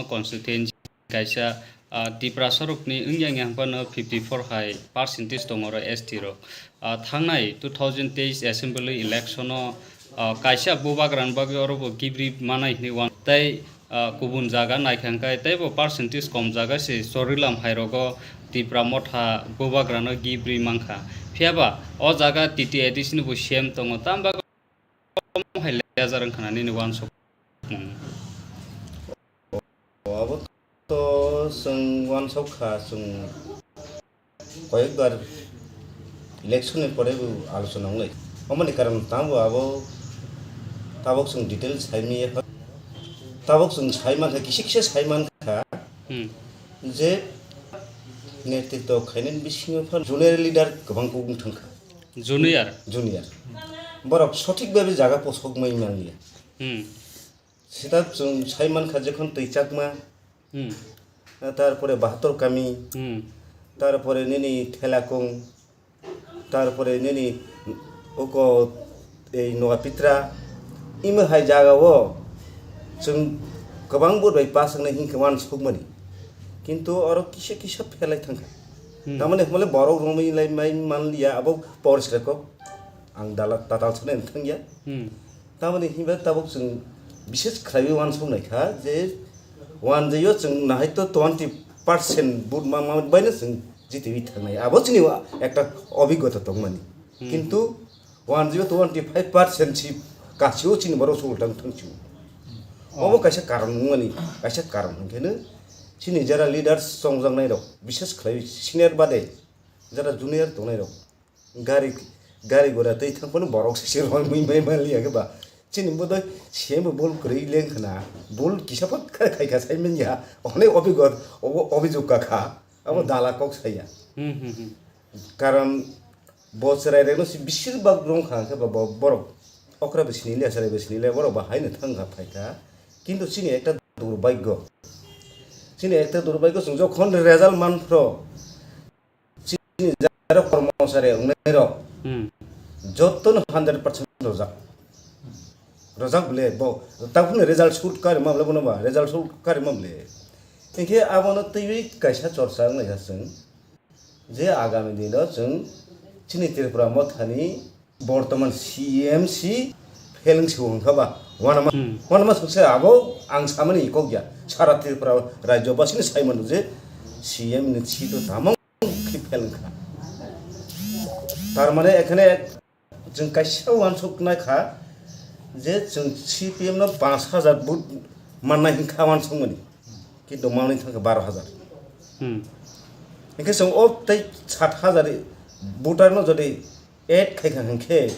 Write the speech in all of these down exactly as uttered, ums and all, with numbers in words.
constituency kaisa, ah, Tiprasa rokni wngya wngya hwnphano fifty four hai percentage tongo oro S T rok. Ah, thangnai two thousand teis assembly election o, ah, kaisa bubagrani bagwi oro bo gibri manai hinwi uansuk. Tei, ah, kubun jaga naikha hwnkhe teibo percentage kom jaga se Chorilam hairogo Tipra Motha bubagrano gibri mankha. Phiyaba o jaga T T A D C ni bo C M tongo, tamo bagwi omo hai leader wngkha na nini uansukmung? Abo to chwng uansuk kha, chwng koyekbar election ni pore bo alochona wnglai. Omoni karon tamo abo tabok chwng detail sai manya kha. Tabok chwng sai mankha, kisa kisa sai mankha Hmm. je netritw khainani bisingo pha junior leader kwbang kuk wng thangkha. Junior. Junior. Borok sothik babe jaga posok mai manliya. Hmm. Sita chwng sai mankha, jekhon twi chakma, Hmm. tarpore Bahator Kami, Hmm. tarpore nini Thelakung, tarpore nini uko ei Noga Pitra, imo hai jaga o chwng kwbang vote bai pass wngnai hinkhe uansukmani. Kintu oro kisa kisa phelai thangkha. Hmm. Tamani hwnle borok romwi lai mai manliya, abo poriskar kok. Ang dala tatal swnai thangya. Hmm. Tamoni hinba tabuk chwng bises khlaiwi uansuk naikha je uanjaio chwng nahai to twenty percent vote ma, ma baino chwng jitiwi thangnai. Abo chini wa-, ekta obigota tongmani. Hmm. Kintu uanjaio twenty five percent si kasio chini borok sultang thangchio. Oh. Obo kaisa karon wngmani, kaisa karon hwnkhe no chini jara leaders chongjaknai rok, bises khlaiwi senior bade jara junior tongnai rok. Gari, gari gura tei thang phano borok se se rwng mui mai man liya khe ba. Chini bodoi C M bo bol kwrwi leng khna. Bol kisa phano khai kha sai man ya. Onek obhigot, obo obhijog ka kha. Abo Hmm. dala kok saya. Hmm, hmm, hmm. Karon bo chwrai rok no si bisir bak rong kha khe ba bo-, borok okra bo sini liya, chwrai bo sini liya, borok bo hai no thang kha phai kha. Kintu chini ekta durbhagyo. Chini ekta durbhagyo chwng jokhon result man phro. Chini jara kormosari wngnai rok Hmm. jotono hundred percent rojak. Rojak bole bo, takhwno result shoot kari ma bole bono ba, result shoot kari ma bole. Hinkhe abono twiwi kaisa chorcha wngnai kha chwng, je agami dino chwng chini Tripura mothani bortoman C M si pheleng si wngkha ba, wanama, Hmm. wanama sukse abo ang samani kok ya, sara Tripura rajyo basini sai mano je C M ni si to tamo khe pheleng kha. Tar mane ekhane chwng kaisa uansuk nai kha je chwng C P M no panch hajar vote mannai hinkha uansukmani, kintu manwi thangkha baro hajar. Hmm. Hinkhe chwng o tei sat hajar voter no jodi add khai kha hinkhe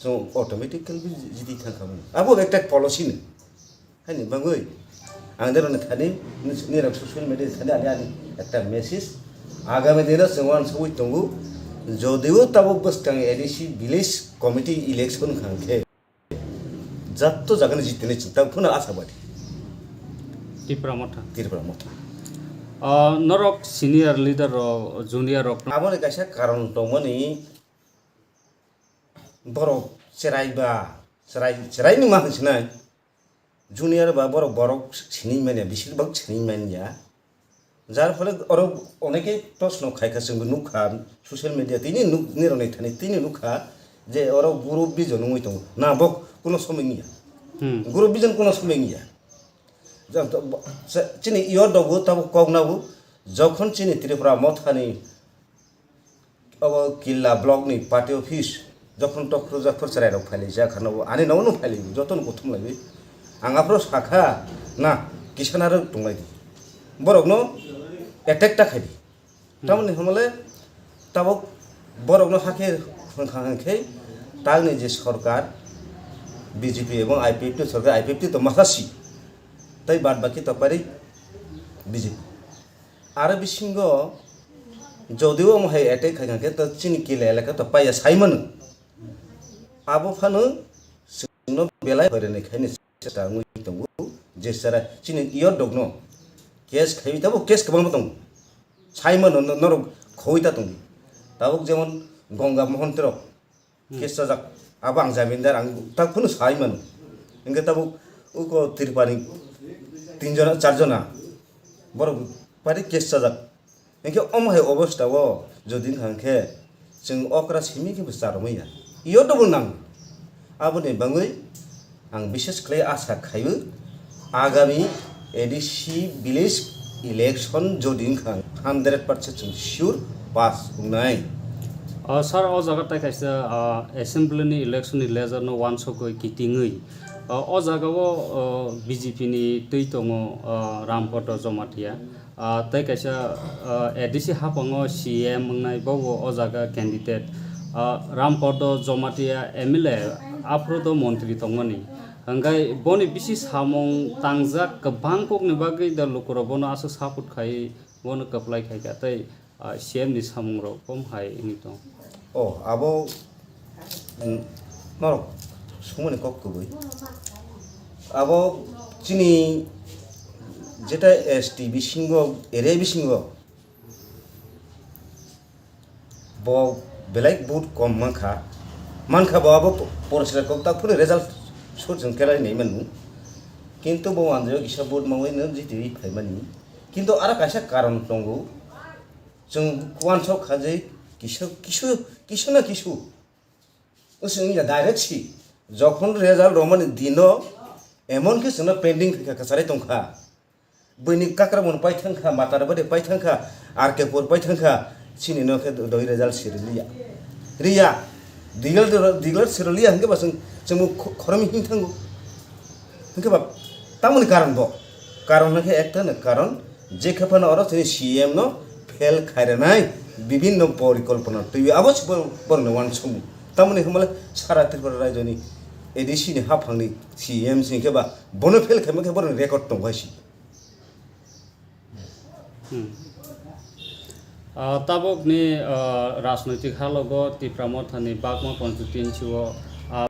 chwng automatically jiti thangkha mani. Abo ekta policy ni. Haini bangwi ang deroni thani nirok social media thani ani ani ekta message. Agami dino chwng uansugwi tongo, jodio tabuk bwskang A D C village committee election khang khe jatto jagani jitini chwng tabuk phano asabadi. Tipra Motha. Tipra Motha. Ah, norok senior leader rok, junior rok. Aboni kaisa karon tongmani borok cherai ba, cherai, cherai ni ma hinsinai. Junior ba borok, borok sini manya, besir bak sini manya. Jar phole oro oneke proshno khai kha, chwngbo nukha social media, tini nuk, nirok ni thani tini nukha je oro group bijon wngwi tongo. Na bok kuno somoi wngya. Hmm. Group bijon kuno somoi wngya. Jang to bo-, se-, chini yor dogo tabo kok nago. Jokhon chini Tripura mothani Obo Killa block ni party office, jokhon tokhro jokhor chwrai rok phailai jak khana, bo ani nogo no phailai, joto no kuthum lai. Ang aphro sakha na, kisa narwk tong lai di. Borok no attack ta khai di. Hmm. Tamoni hwnmale tabok borok no hakhe hwnkha hwnkhe tangni je sorkar B J P ebong I P F T sorkar, I P F T to masa si, tei bad baki to pari B J P. Aro bisingo jodio omo hai attack khai kha khe to chini Killa elaka to paiya sai mano. Abo phano chwngno belai hoiranai khaini chesta wngwi tongo. Je chara chini yor dogno case khaiwi tabo case kwbangma tongo. Sai mano no-, norok khoi ta tongo. Tabuk jemon Ganga Mohan Terok Hmm. Case chajak. Abo ang jamindar, ang tak phano sai mano. Hingke tabuk uko Tripani tin jona, char jona. Borok party case chajak. Hinkhe omo hai obostha o jodi wngkha hinkhe chwng okra simi khe bo charwmaya. Iyo dobo nang. Aboni bagwi ang bishes khlai asa khaio, agami A D C village election jodi wngkha hundred percent chwng sure pass wngnai. O sir, o jaga tai kaisa, ah, assembly ni election ni ledger no wansugwi kitingwi, ah, o jaga o, ah, B J P ni twi tongo, ah, Rampodo Jomatia. Ah, tei kaisa, ah, A D C haphango C M wngnai, bobo o jaga candidate. Ah, Rampodo Jomatia M L A, aphuru do montri tongmani. Hwnkhai boni bisi samung tangjak kwbang kokni bagwi da lukurok bono aswk support khai, bono kwplai khai kha, tei, ah, C M ni samungrok kom hai wngwi tong. O, abo, mm, norok sumani kok kwbwi. Abo chini jeta S T bisingo, area bisingo, bo belai vote kom mankha. Mankha bo abo po-, porosra kok tak phuru result sur chwng kelai nai manu. Kintu bo anjayo kisa vote mangwi no jiti phaimani. Kintu aro kaisa karon tongo. Chwng uansuk kha je kisu, kisu, kisu na kisu. Wngya direct si. Jokhon result romani dino emon khe chwngno pending khaikha, kwcharwi tongkha. Buini kakrabon pai thangkha, Matarabari pai thangkha, R K pur pai thangkha, chini no khe doi result siriliya. Riya, digel, digel siriliya hwnkhe ba chwng, chwngbo kho-, khoroknwi him thango. Hwnkhe ba tamoni karon bo. Karon hwnkhe ekta no karon, je khe phano oro chini C M no fail khairwnai, bibinno porikolpona twiwi abo se borok, borokno uansukmung. Tamoni hwnba le sara Tripura rajyoni A D C ni haphangni C M se hwnkhe ba bono fail khaima khe borokni record tongo hai se. Hmm. Ah, tabukni, ah, rajnoitik halogo Tipra Mothani Bagma constituency o, ah,